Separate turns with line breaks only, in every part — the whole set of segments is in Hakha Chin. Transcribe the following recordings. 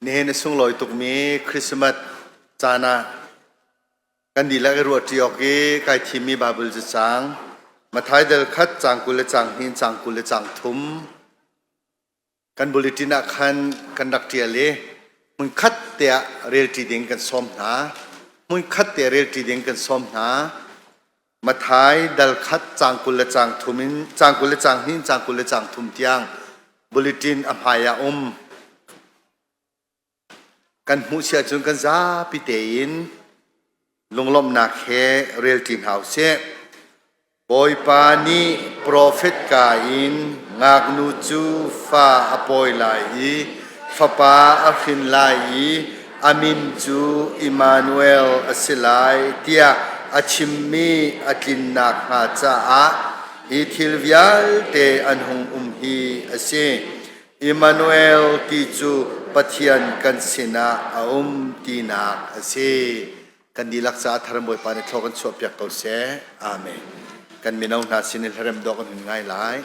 Nihin a sunglawi tukmi Christmas caan ah kan dihlak i ruahṭi awk i kai thimmi Baibal cacang Matthai dal khat caang 20 le caang hnih caang 20 le caang thum kan bulletin ah khan kan rak ṭial i hmunkhat te ah relṭi ding kan sawm hna. Hmunkhat te relṭi ding kan sawm hna. Matthai dal khat caang 20 le caang thum in caang 20 le caang hnih in caang 20 le caang thum tiang bulletin a hmai ah um. Kan hmuh si ahcun kan zapi tein lunglawmhnak he relṭi hna usih. Bawipa nih profet ka in ngaknu cu fa a pawi lai i fapa a hrin lai i a min cu Immanuel a si lai tiah a chimmi a tlin nakhnga caah hi thil vialte an hung um hi a si. Immanuel ti cu Pathian kan sinah a um tinak a si. Kan dihlak caah tharam Bawipa nih thlaw kan chuahpiak ko seh. Amen. Kan mino hna sin in hlarem dawh kan hun ngai lai.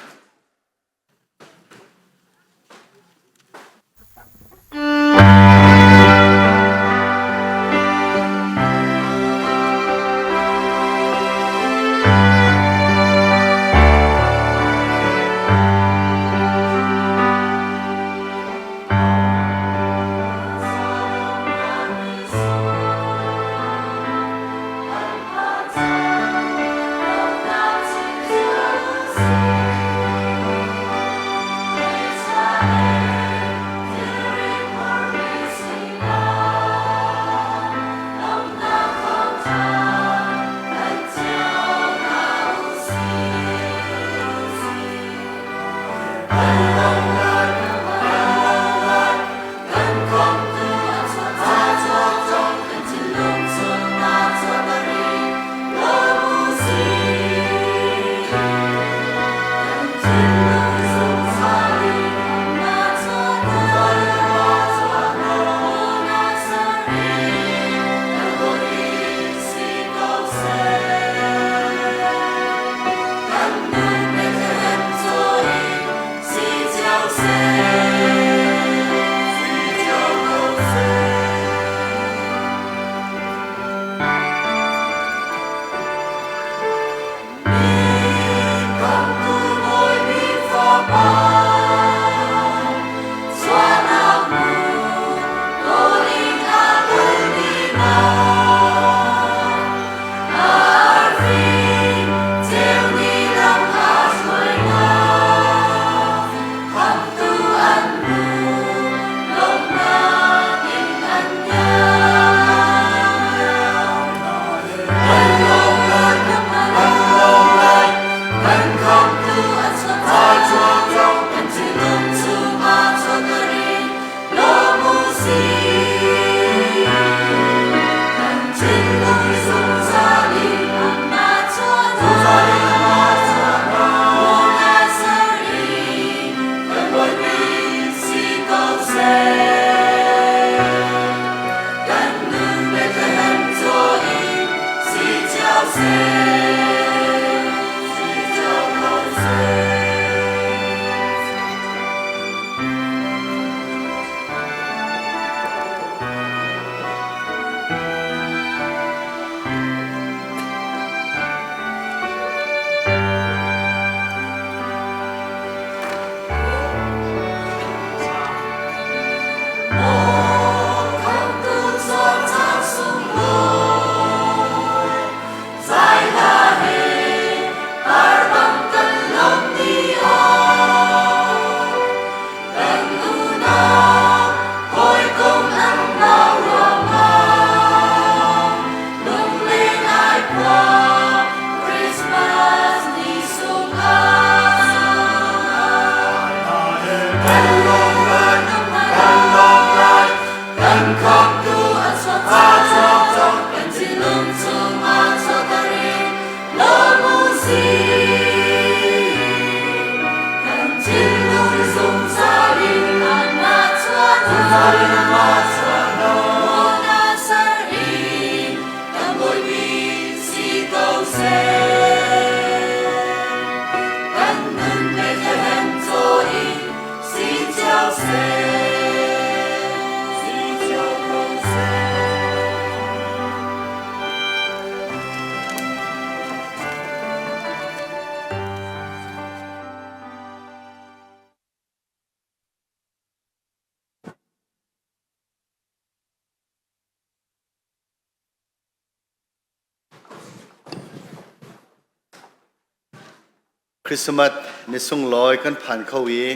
Christmas ni sunglawi kan phan kho i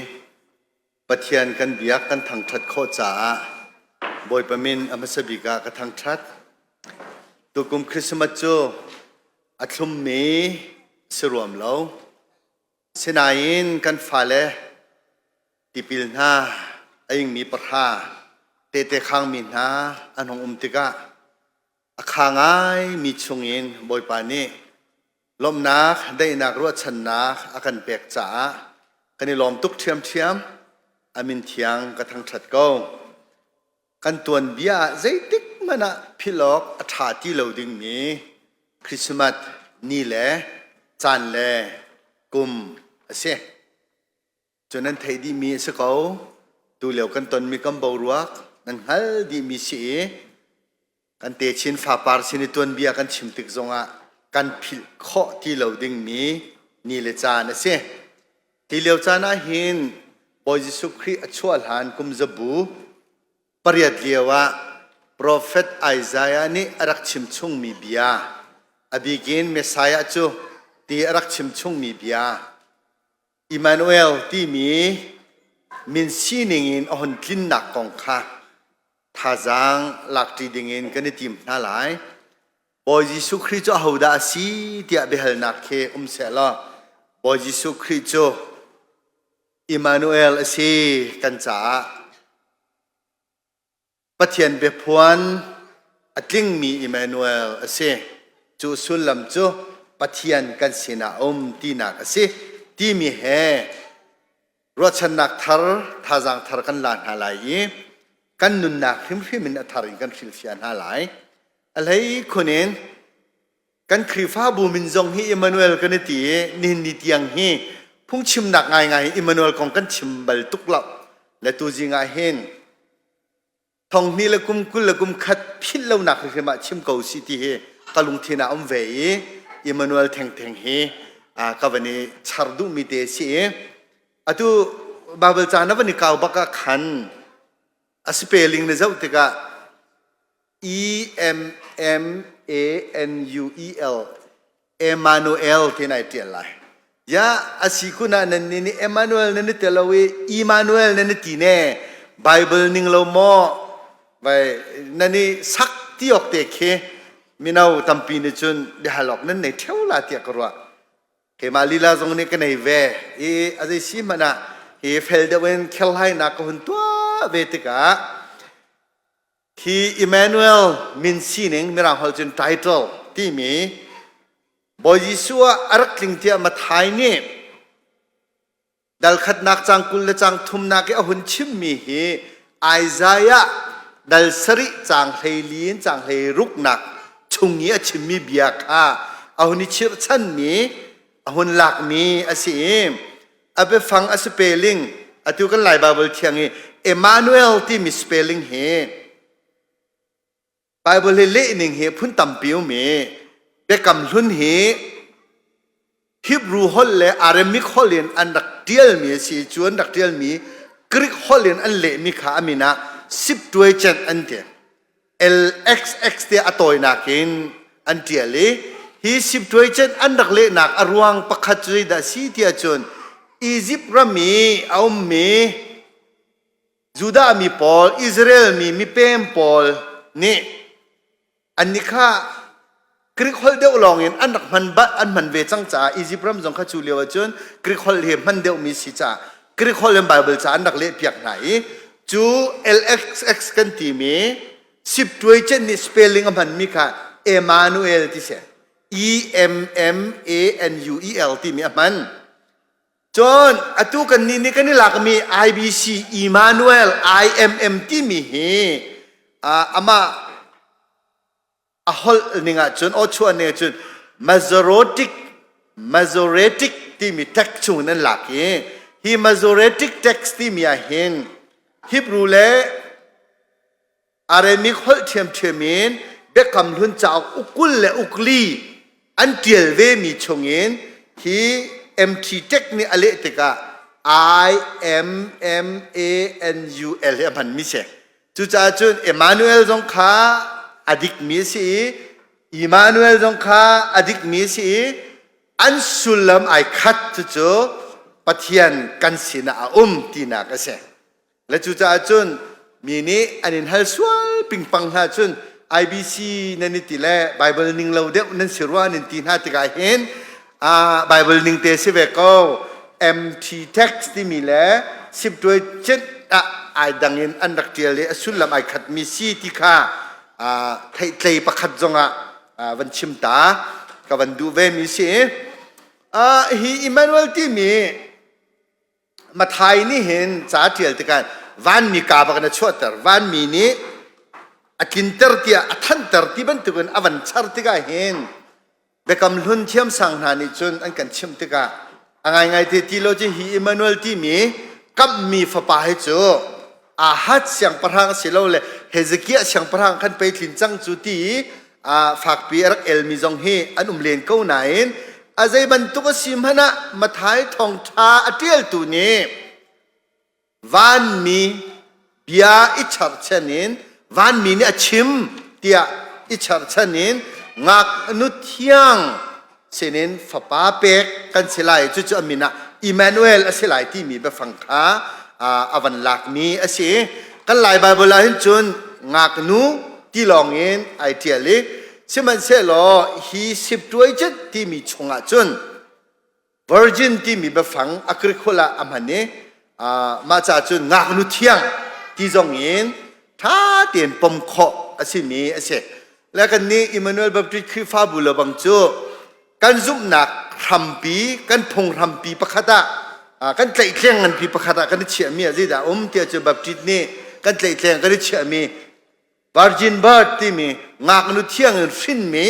Pathian kan biak kan thangṭhat khawh caah Bawipa min a hmasa bik ah ka thangṭhat. Tukum Christmas cu a thlummi si ruam lo. Sinain kan fale tipil hna a ingmi pahra tehte khangmi hna an hung um tikah a kha ngaimi chungin Bawipa nih lawmhnak, daihnak, ruahchannak a kan pek caah kan i lawm tuk ṭhiamṭhiam. A min thiang ka thangṭhat ko. Kan tuanbia ah zeitik hmanh ah philh awk a ṭha ti lo dingmi Christmas ni le caan le kum a si. Cu nan theih dihmi a si ko. Tulio kan tonmi kan boruak nan hngal dihmi si i kan techin fapar sin i tuanbia kan chim tik zongah kan philh khawh ti lo dingmi ni le caan a si. Hi lio caan ah hin Bawi Jesuh Khrih a chuah hlan kum zabu pariat lio ah profet Isaiah nih a rak chim chungmi bia, a bikin Messiah cu ti a rak chim chungmi bia, Immanuel timi min sining in a hun tlinnak kong kha thazaang lakṭi dingin kan i tim hna lai. Bawi Jesuh Khrih cu ahodah a si tiah biahalnak khi um sehlaw Bawi Jesuh Khrih cu Immanuel a si kan caah Pathian biaphuan a tlingmi Emmanuel a si. Cu sullam cu Pathian kan sinah a um tinak a si timi he ruahchannak thar, thazaang thar kan la hna lai i kan nunnak hrimhrim in a thar in kan hrilhfiah hna lai. A hlei khun in kan Khrihfabu min zong hi Emmanuel kan i ti i nihin ni tiang hi phungchimnak ngaingai hi Emmanuel kong kan chim bal tuk lo. Le tu zing ah hin thonghnih le kum 20 le kum khat philh lonak hrimhrim ah chim ko si ti hi ka lungthin ah um ve i Emmanuel thengtheng hi ka van i char duhmi te si i atu Bible ca na van i kau bak ah khan a spelling na zoh tikah E M M A N U E L Emmanuel ti nai ṭial lai. Ya a si kun ah nan nih Emmanuel nan i tel lo i Emmanuel nan i ti ne Bible ning lo maw vai nan i sak ti awk te khi mino tampi nih cun biahal awk nan nei ṭheo la tiah ka ruah. Keimah lila zong nih ka nei ve i a zei si hmanh ah hi fel deuh in kherhlainak ka hun tuah ve tikah Hi Emmanuel min sining Mirang holh cun title timi Bawi Jesuh ah a rak tling tiah Matthai nih dal khatnak cang 20 le cang thumnak i a hun chimmi hi Isaiah dal sarih cang 14 in cang 16nak chung i a chimmi bia kha a hun i chirhchanmi a hun lakmi a si i a biafang a spelling atu kan Lai Bible thiang i Emmanuel timi spelling hi Bible hi leh ning hi phun tampi um i Biakam Hlun hi Hebrew holh le Aramaic holh in an rak ṭialmi a si cu an rak ṭialmi Greek holh in an lehmi kha a min ah Septuagint an ti. LXX tiah a tawinak in an ṭial i hi Septuagint an rak lehnak a ruang pakhat cu zeidah a si tiah cun Izipt ram i a ummi Judah mi pawl, Israel mi mipem pawl nih annih kha Greek holh deuh lawng in an rak hman an hman ve cang caah Izipt ram zong kha cu lio ahcun Greek holh hi hman deuhmi si caah Greek holh in Bible ca an rak lehpiak hna i cu LXX kan timi Septuagint nih spelling a hmanmi kha Emmanuel ti si. E M M A N U E L timi a hman. Cun atu kan nih nih kan i lakmi IBC Emmanuel IMM timi hi amah a holh ning ahcun aw chuah ning ahcun Masoretic Masoretic timi text chung in an lak i hi Masoretic text timi ah hin Hebrew le Aramaic holh ṭhiamṭhiam in Biakam Hlun cauk ukul le ukli an ṭial vemi chungin hi MT text nih a leh tikah I M M A N U L hi a hmanmi si. Cucaah cun Emmanuel zong kha a dikmi a si i Emmanuel zong kha a dikmi a si i. An sullam ai khat cucu Pathian kan sinah a um tinak a si. Le cucaah cun mi nih an in hal sual pingpang hna cun IBC nan i ti le Bible ning lo deuh nan si rua nan ti hna tikah hin Bible ning te si ve ko. MT text timi le Septuagint ah ai dang in an rak ṭial i a sullam ai khatmi si ti kha theihtlei pakhat zongah van chim ta ka van duh ve mi si. Hi Emmanuel timi Mathai nih hin ca ṭial tikah vanmi ka bak in a chuahter. Vanmi nih a tlinter tiah a thanter ti bantukin a van char tikah hin Biakam Hlun thiamsang hna nih cun an kan chimh tikah a ngaingai te ti lo cu hi Emmanuel timi kamhmi fapa hi cu Ahaz siangpahrang silole Hezekiah siangpahrang khan pei tlin cang cu ti i fakpi a rak elmi zong hi an um len ko nain a zei bantuk a si hmanh ah Matthai thawngṭha a ṭialtu nih vanmi bia i cherhchan in vanmi nih a chim tiah i cherhchan in ngaknu thiang sinin fapa pek kan si lai cucu a min ah Emmanuel a si lai timi biafang kha a van lakmi a si. Kan Lai Bible ah hin cun ngaknu ti lawng in ai ṭial i sihmanhsehlaw hi Septuagint timi chungah cun virgin timi biafang a Greek holh ah a hman i mah ca cun ngaknu thiang ti zong in ṭha tein pom khawh a simi a si. Le kan nih Emmanuel Baptist Khrihfabu le bang cu kan zumhnak hrampi, kan phung hrampi pakhat ah kan tlaihtleng nganpi pakhat ah kan i chiahmi ah zeidah um tiah cu Baptist nih kan tlaihtleng kan i chiahmi virgin birth timi ngaknu thiang in hrinmi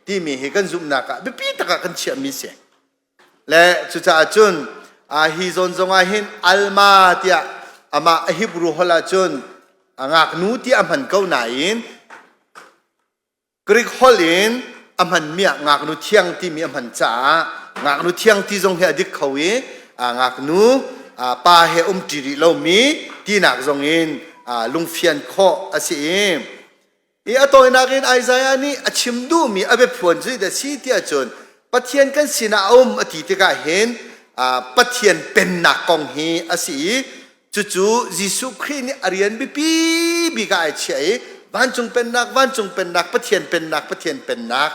timi hi kan zumhnak ah biapi tak ah kan chiahmi si. Le cucaah cun hi zawn zongah hin Alma tiah amah a Hebrew holh ah cun a ngaknu tiah a hman ko nain Greek holh in a hmanmi ah ngaknu thiang timi a hman caah ngaknu thiang ti zong hi a dik kho i ngaknu pa he umṭi rih lomi tinak zong in lungfian khawh a si i I a tawinak in Isaiah nih a chim duhmi a biaphuan cu zeidah si tiah cun Pathian kan sinah a um a ti tikah hin Pathian pennak kong hi a si i cucu Jesuh Khrih nih a rian biapi bik ah ai chiah i vancung pennak, vancung pennak, Pathian pennak, Pathian pennak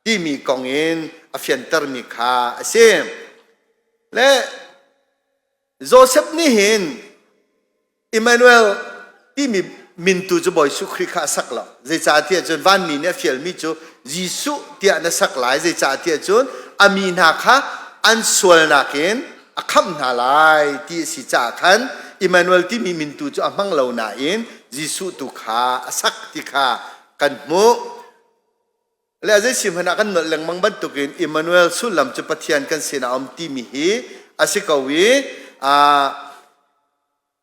timi kong in a fiantermi kha a si. Le Joseph nih hin Emmanuel timi min tu cu Bawi Jesuh Khrih kha a sak lo. Zeicahtiah cun vanmi nih a fialmi cu Jesuh tiah na sak lai. Zeicahtiah cun a mi hna kha an sualnak in a khamh hna lai ti a si caah khan Emmanuel timi min tu cu a hmang lo nain Jesuh tu kha a sak ti kha kan hmuh. Le a zei si hmanh ah kan nolh lengmang bantukin Emmanuel sullam cu Pathian kan sinah a um timi hi a si ko i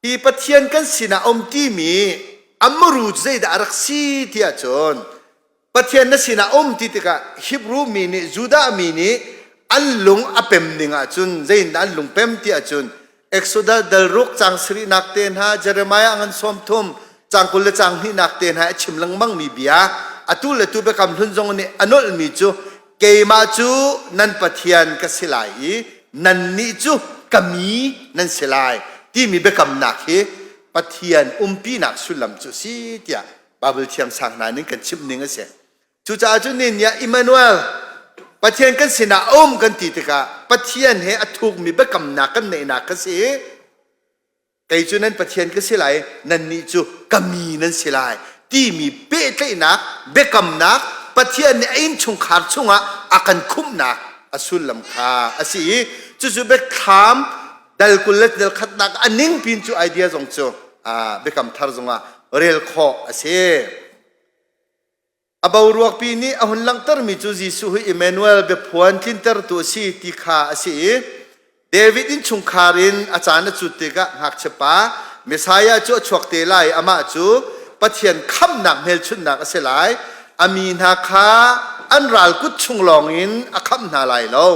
hi Pathian kan sinah a um timi a muru cu zeidah a rak si ti ahcun Pathian na sinah a um ti tikah Hebrew mi nih Judah mi nih an lung a pem ning ahcun zeitindah an lung pem ti ahcun Exodus dal ruk cang sarihnak te hna Jeremiah ngan sawm thum cang 20 le cang hnihnak te hna a chim lengmang mi bia atu le tu biakam hlun zong nih a nolhmi cu keimah cu nan Pathian ka si lai i nannih cu ka mi nan si lai timi biakamnak hi Pathian umpinak sullam cu si tiah Bible thiam sang hna ning kan chimh ning a si. Cucaah cun ni nih Emmanuel Pathian kan sinah a um kan ti tikah Pathian he a thukmi biakamnak kan neihnak ka si i kei cu nan Pathian ka si lai nannih cu ka mi nan si lai timi pehtlaihnak biakamnak Pathian nih a innchungkhar chungah a kan khumhnak a sullam kha a si i cucu biakthlam dal 20 le dal khatnak a ning pin cu idea zong cu biakam thar zongah rel khawh a si. A boruakpi nih a hun langhtermi cu Jesuh hi Emmanuel biaphuan tlintertu a si ti kha a si i David innchungkhar in a caan a cut tikah ngakchia pa Messiah cu a chuak te lai amah cu Pathian khamhnak hmelchunhnak a si lai a mi hna kha an ral kut chung lawngin a khamh hna lai lo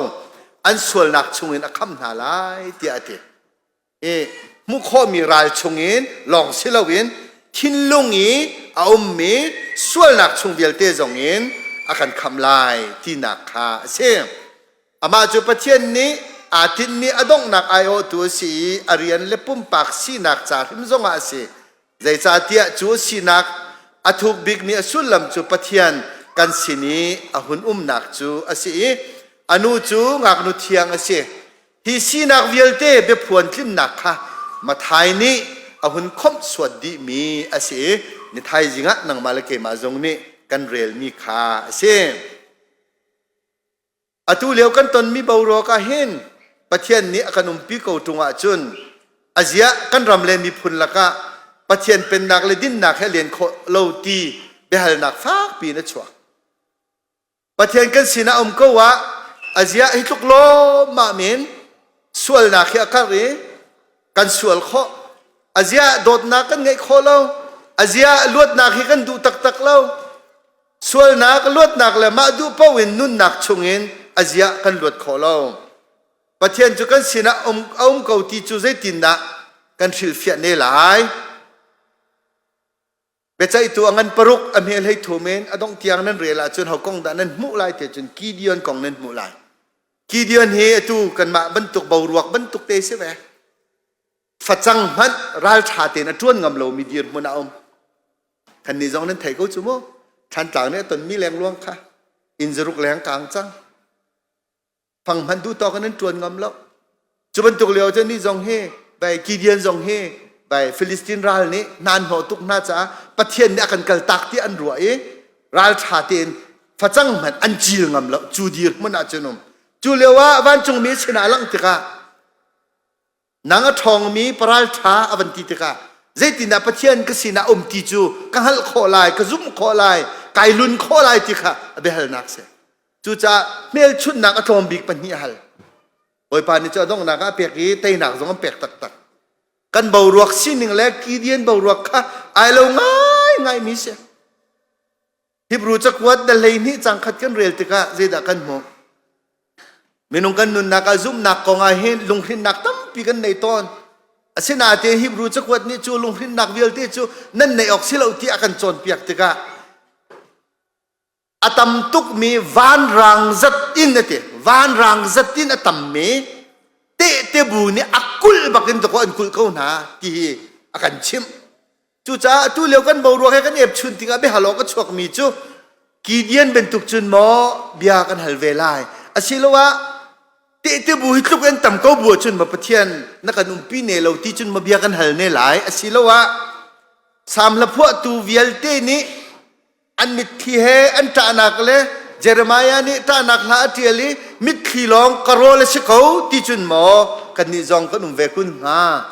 an sualnak chungin a khamh hna lai tiah a ti. I hmuh khawhmi ral chungin lawng si loin thinlung i a ummi sualnak chung vialte zongin a kan khamh lai tinak kha a si. Amah cu Pathian nih aa tinhmi a donghnak aiawhtu a si i a rian le pumpak sinak ca hrim zongah a si. Zeicahtiah cu a sinak a thuk bikmi a sullam cu Pathian kan sin i a hun umnak cu a si i a nu cu ngaknu thiang a si. Hi sinak vialte biaphuan tlinnak kha Matthai nih a hun khawmhsuat dihmi a si i ni thaizing ah nangmah le keimah zong nih kan relmi kha a si. Atu lio kan tonmi boruak ah hin Pathian nih a kan umpi ko ṭung ahcun a ziah kan ram le miphun lakah Pathian pennak le dinnak he len khawh lo ti biahalnak fakpi in a chuak. Pathian kan sinah um ko ah a ziah hi tluk lawmmah men sualnak hi a karh i kan sual khawh. A ziah dawtnak kan ngeih khawh lo. A ziah luatnak hi kan duh taktak lo. Sualnak, luatnak le mah duh paoh in nunnak chungin a zia kan luat khawh lo. Pathian cu kan sinah um, a um ko ti cu zeitindah kan hrilhfiah ne lai? Biaceihtu a ngan paruk a hmel hei thum in a dongh tiang nan rel ahcun ho kong dah nan hmuh lai ti cun Gideon kong nan hmuh lai. Gideon hi atu kanmah bantuk boruak bantuk te si ve. Facang hmanh ralṭha tein a ṭuan ngam lomi dirhmun a um. Kannih zong nan thei ko cu mu. Thlantlang nih a tonmi lengluang kha inn zaruk leng kang cang. Fang hmanh duh tawk in an ṭuan ngam lo. Cu bantuk lio cu ni zong hi bai Gideon zong hi bai Filistin ral nih hna an hnawh tuk hna caah Pathian nih a kan kaltak ti an ruah i ralṭha tein facang hmanh an cil ngam lo cu dirhmun ah cun um. Cu lio ah vancungmi sinah a langh tikah Nang a ṭhawngmi paralṭha a van ti tikah zeitindah Pathian ka sinah um ti cu ka hngalh khawh lai, ka zumh khawh lai, kai lun khawh lai ti kha a biahalnak si. Cucaah hmelchunhnak a tlawm bik pahnih a hal. Bawipa nih cu a donghnak ah a pek i teinak zong an pek taktak. Kan boruak sining le Gideon boruak kha ai lo ngaingaimi si. Hebrew cakuat dal 12 cang khat kan rel tikah zeidah kan hmuh? Minung kan nunnak ah zumhnak kong ah hin lunghrinnak tampi kan nei tawn. Asinain Hebrew cakuat nih cu lunghrinnak vialte cu nan neih awk si lo ti a kan cawnpiak tikah a tam tukmi vanrang zat in a ti. Vanrang zat in a tammi tehte bu nih a kulh bakin dakaw an kulh ko hna ti hi a kan chimh. Cucaah atu lio kan boruak he kan epchun tikah biahal awk a chuakmi cu Gideon bantuk cun maw bia kan hal ve lai asiloah tehte bu hi tluk in tam ko bu ahcun ma Pathian na kan umpi ne lo ti cun ma bia kan hal ne lai asiloah Salm hla phuahtu vialte nih an mitthli he an ṭahnak le Jeremiah nih ṭahnak hla a ṭial i mitthli lawng ka rawl a si ko ti cun maw kannih zong kan um ve kun hnga?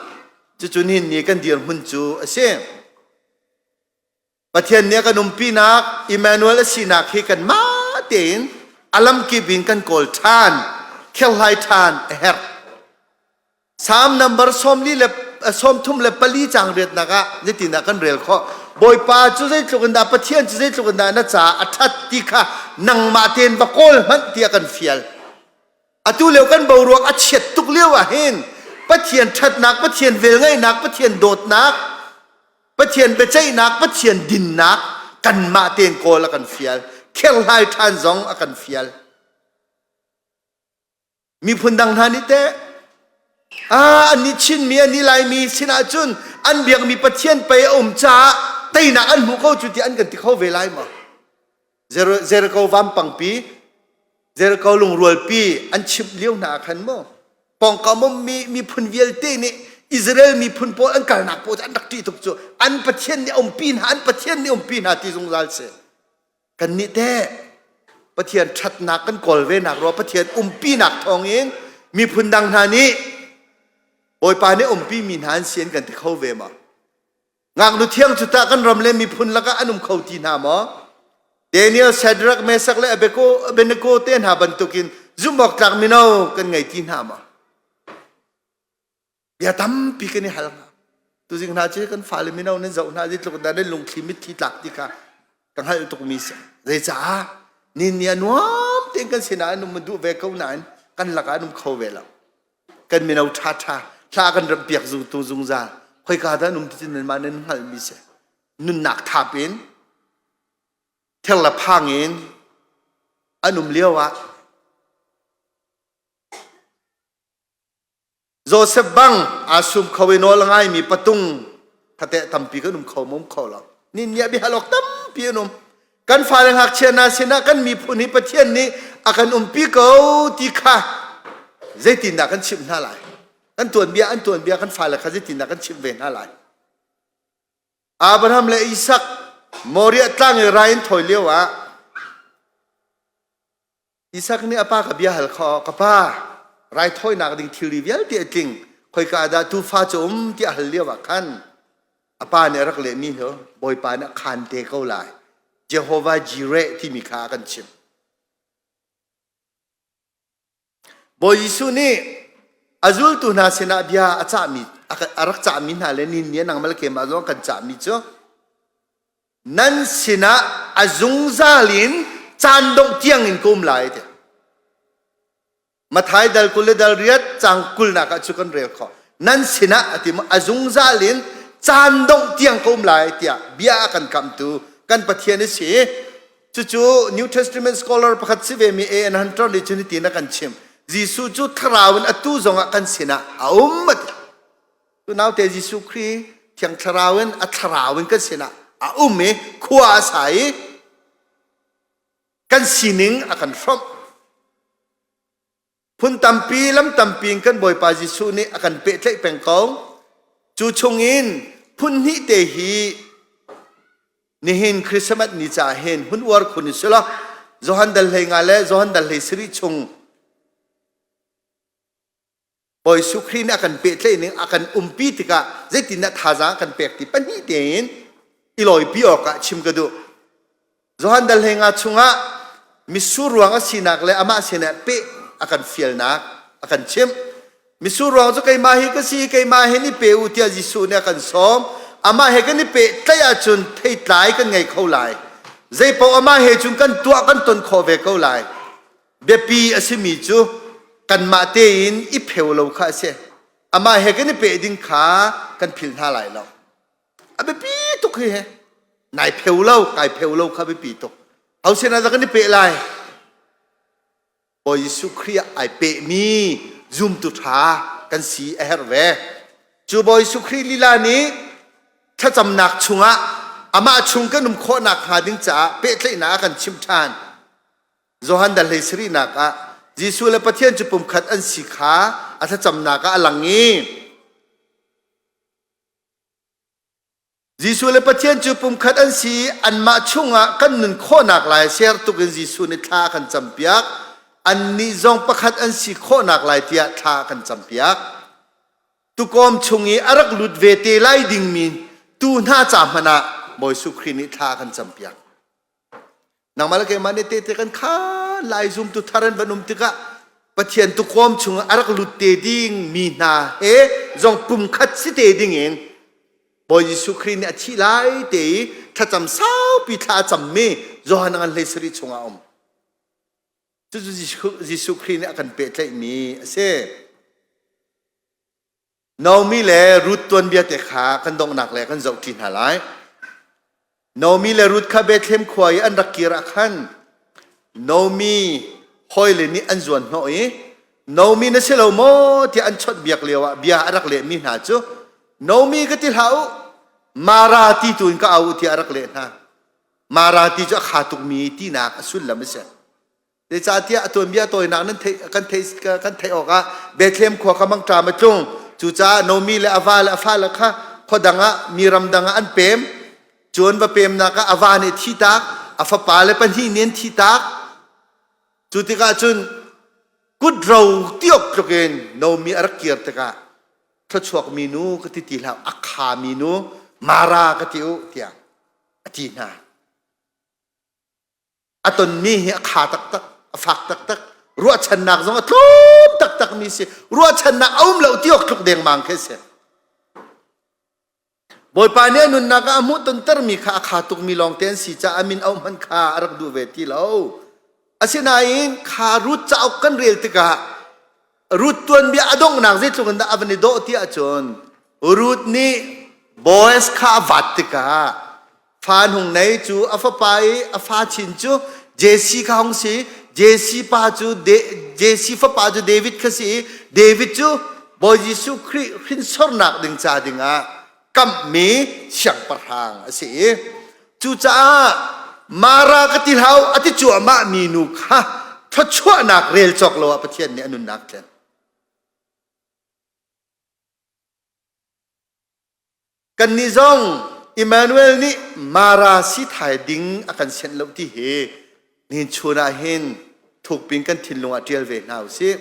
Cucu nihin ni kan dirhmun cu a si. Pathian nih a kan umpinak Emmanuel a sinak hi kanmah tein a lamkip in kan kawl ṭhan, kherhlai ṭhan a herh. Psalm number 34 caang riatnak ah zeitindah kan rel khawh? Bawipa cu zeitluk in dah Pathian cu zeitluk in dah na caah a ṭhat ti kha nangmah tein va kawl hmanh tiah kan fial. Atu lio kan boruak a chiat tuk lio ah hin Pathian ṭhatnak, Pathian velngeihnak, Pathian dawtnak, Pathian biaceihnak, Pathian dinnak kanmah tein kawl a kan fial. Kherhlai ṭhan zong a kan fial. Miphun dang hna nih teh ah annih Chinmi annih Laimi sinah cun an biakmi Pathian pei a um caah teinak an hmu ko cu ti an kan ti kho ve lai maw? Jericho vampangpi Jericho lungrualpi an chimh lio hna ah khan maw pawngkam ummi miphun vialte nih Israel miphun pawl an kalnak pawl cu an rak ṭih tuk cu an Pathian nih a umpi hna an Pathian nih umpi hna ti zungzal si. Kannih teh Pathian ṭhatnak kan kawl venak rua Pathian umpinak thawngin miphun dang hna nih Bawipa nih umpimi hna an si an kan ti kho ve maw? Ngaknu thiang cu tah kan ram le miphun lakah an um kho ti hna maw? Daniel, Shadrach, Meshach le Abednego te hna bantukin zumhawktlak mino kan ngei ti hna maw? Bia tampi kan i hal hnga. Tuzing hna cu kan fale mino nan zoh hna zeitluk dah nan lungthli mitthli tlak ti kha ka hngalh tukmi si. Zeicaah ni ni a nuam tein kan sinah an um duh ve ko nain kan lakah an um kho ve lo. Kan mino ṭhaṭha hla kan ramh piak tu zungzal khoika dah an um ti cu nanmah nan hngalhmi si. Nunnak thap in ther le phang in an um lio ah. Joseph bang aa sum kho i nawl a ngaimi patung khateh tampi kan um kho ma um kho lo. Nin nih biahalok tampi an um. Kan fale ngakchia hna sinah kan miphun hi Pathian nih a kan umpi ko ti kha zeitindah kan chimh hna lai? Kan tuanbia an tuanbia kan fale kha zeitindah kan chimh ve hna lai? Abraham le Isak Moriah tlang i rai an thawi lio ah Isak nih a pa ka bia hal kho ka pa raithawinak ding thilri vialte a tling khoika dah tuufa cu um tiah hal lio ah khan a pa nih a rak lehmi cu Bawipa nih a khaan te ko lai Jehovah Jireh timi kha a kan chimh Bawi Jesuh nih a zultu hna sinah bia a cahmi a rak cahmi hna le nin ni nangmah le keimah zong kan cahmi cu nan sinah a zungzal in caan dongh tiang in ka um lai ti. Mathai dal 20 le dal riat cang kulnak ah cu kan rel khawh. Nan sinah a ti a zungzal in caan dongh tiang ka um lai tiah bia a kan kamtu kan Pathian a si. Cucu New Testament scholar pakhat si ve mi A. N. Hunter nih cun hitin a kan chim. Jesuh cu thlarau in atu zongah kan sinah a um a ti. Tu naute Jesuh Khrih Thiang Thlarau in a thlarau in kan sinah a um i khua a sa i kan sining a kan hrawmh. Phun tampi lam tampi in kan Bawipa Jesuh nih a kan pehtlaih peng ko. Cu chungin phun hnih te hi nihin Christmas ni ca hin hun uar khun in sila Johan dal hlei nga le Johan dal hlei sarih chung Bawi Jesuh Khrih nih a kan pehtlaih ning a kan umpi tikah zeitindah thazaang a kan pek ti pahnih tein i lawipi awkah chim ka duh. Johan dal hlei nga chungah mitsur ruang a sinak le amah sinah peh a kan fialnak a kan chimh. Mitsur ruang cu keimah hi ka si, keimah hin i pe u tiah Jesuh nih a kan sawm. Amah he kan i pehtlaih ahcun theitlai kan ngei kho lai. Zeipaoh amah he cun kan tuah kan ton khawh ve ko lai. Biapi a simi cu kanmah tein i pheu lo kha a si. Amah he kan i peh ding kha kan philh hna lai lo. A biapi tuk hi he. Nai pheu lo, kai pheu lo kha biapi tuk. Ho sinah dah kan i peh lai? Bawi Jesuh Khrih ah ai pehmi zumtu ṭha kan si a herh ve. Cu Bawi Jesuh Khrih lila nih thlacamnak chungah amah chung kan um khawhnak hnga ding caah pehtlaihnak a kan chimh ṭhan. Johan dal hlei sarihnak ah Jesuh le Pathian cu pumkhat an si kha a thlacamnak ah a lang i Jesuh le Pathian cu pumkhat an si i anmah chungah kan nun khawhnak lai ser tuk in Jesuh nih thla a kan campiak. Annih zong pakhat an si khawhnak lai tiah thla a kan campiak. Tukawm chung i a rak lut ve te lai dingmi tu hna ca hmanh ah Bawi Jesuh Khrih nih thla a kan campiak. Nangmah le keimah nih tehte kan khaan lai zumtu thar an van um tikah Pathian tukawm chungah a rak lut te ding mi hna he zong pumkhat si te ding in Bawi Jesuh Khrih nih a thih lai te i thlacam saupi thla a cammi Johan ngan hlei sarih chungah a um. Cucu Jesuh Khrih nih a kan pehtlaihmi a si. Naomi le Ruth tuanbia te kha kan donghnak le kan zohṭi hna lai. Naomi le Ruth kha Bethlehem khua i an rak kir ah khan Naomi hawile nih an zuan hnawh i Naomi na si lo maw tiah an chawnhbiak lio ah bia a rak lehmi hna cu Naomi ka ti hlah u Mara ti tu in ka au u tiah a rak leh hna. Mara ti cu a kha tukmi tinak a sullam a si. Zeicahtiah a tuanbia tawinak nan theih kan theih kan theih awkah Bethlehem khua kha mangṭam a tlung. Cucaah Naomi le a va le a fale kha khua dang ah mi ram dang ah an pem. Cu an va pemnak ah a va nih thi tak, a fapa le pahnih nih an thi tak. Cu tikah cun kut ro tiok tluk in Naomi a rak kir tikah thluachuakmi nu ka ti ti hlah, a khami nu Mara ka ti u tiah a ti hna. A tonmi hi a kha taktak, a fak taktak, ruahchannak zong a tlawm taktakmi si. Ruahchannak a um lo ti awk tluk dengmang khi si. Bawipa nih a nunnak ah a hmuh tontermi kha a kha tukmi lawngte an si caah a min auh hmanh kha a rak duh ve ti lo. Asinain kha Ruth cauk kan rel tikah Ruth tuanbia a donghnak zeitluk in dah a van i dawh ti ahcun Ruth nih Boaz kha a vat tikah fa an hung nei cu a fapa i a fa chin cu Jesse kha hung si Jesse pa cu Jesse fapa cu David kha si i David cu. Bawi Jesuh Khrih hrinsornak ding ca dingah kamhmi siangpahrang a si i cucaah Mara ka ti hlau a ti cuahmah mi nu kha thluachuahnak rel cawk lo ah Pathian nih a nunnak thlen. Kannih zong Emmanuel nih Mara si thai ding a kan senh lo ti hi nihin chun ah hin thukpin kan thinlung ah ṭial ve hna usih.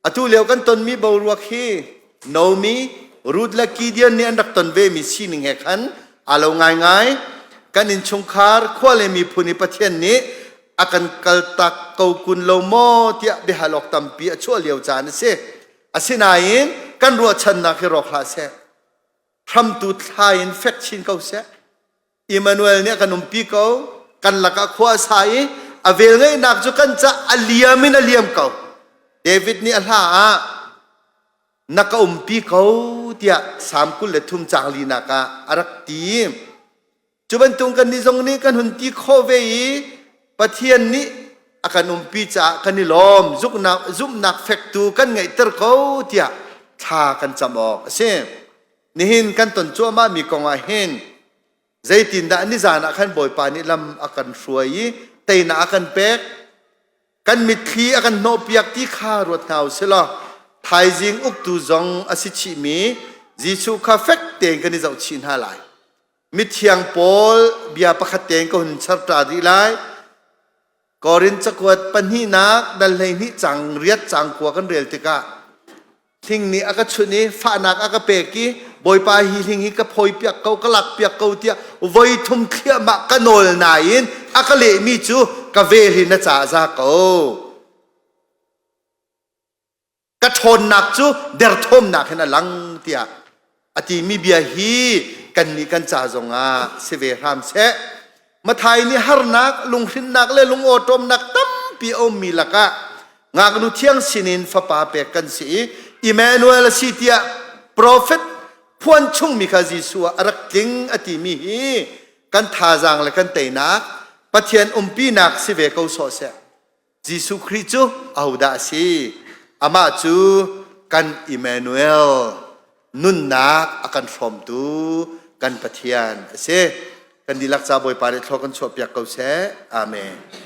Atu lio kan tonmi boruak hi Naomi, Ruth le Gideon nih an rak ton vemi sining he khan aa lo ngaingai. Kan innchungkhar, khua le miphun i Pathian nih a kan kaltak ko kun lo maw tiah biahal awk tampi a chuah lio caan a si. Asinain kan ruahchannak hi rawk hlah seh. Hramtu thla in fek chin ko seh. Emmanuel nih a kan umpi ko. Kan lakah khua a sa i a velngeihnak cu kan ca a liam in a liam ko. David nih a hla ah na ka umpi ko tiah Salm 23 caang linak ah a rak ti. Cu bantuk kannih zong nih kan hun ti khawh ve i Pathian nih a kan umpi caah kan i lawm, zumhnak, zumhnak fektu kan ngeihter ko tiah thla kan cam awk a si. Nihin kan ton cuahmahmi kong ah hin zeitindah nizan ah khan Bawipa nih lam a kan hruai i teinak a kan pek, kan mitthli a kan hnawhpiak ti kha ruat hna u sih law thaizing uktu zong a si chihmi Jesuh kha fek tein kan i zohchih hna lai. Mithiang Paul bia pakhat tein ka hun char ta rih lai. Korin cakuat pahnihnak dal 12 cang riat cang kua kan rel tikah hling nih a ka chunh i fahnak a ka pek i Bawipa hi hling hi ka phawi piak ko ka lak piak ko tiah voi thum thliahmah ka nawl nain a ka lehmi cu ka vel hi na ca za ko. Ka ṭhawnnak cu derthawmnak hin a lang tiah a timi bia hi kannih kan ca zongah si ve hram seh. Mathai nih harnak, lunghrinnak le lungawṭawmnak tampi a ummi lakah ngaknu thiang sinin fapa pek kan si i Emmanuel a si tiah profet phuan chungmi kha Jesuh ah a rak tling a timi hi kan thazaang le kan teinak Pathian umpinak si ve ko sawh seh. Jesuh Khrih cu ahodah a si? Amah cu kan Emmanuel, nunnak a kan hrawmtu kan Pathian a si. Kan dihlak ca Bawipa nih thlua kan chuahpiak ko seh. Amen.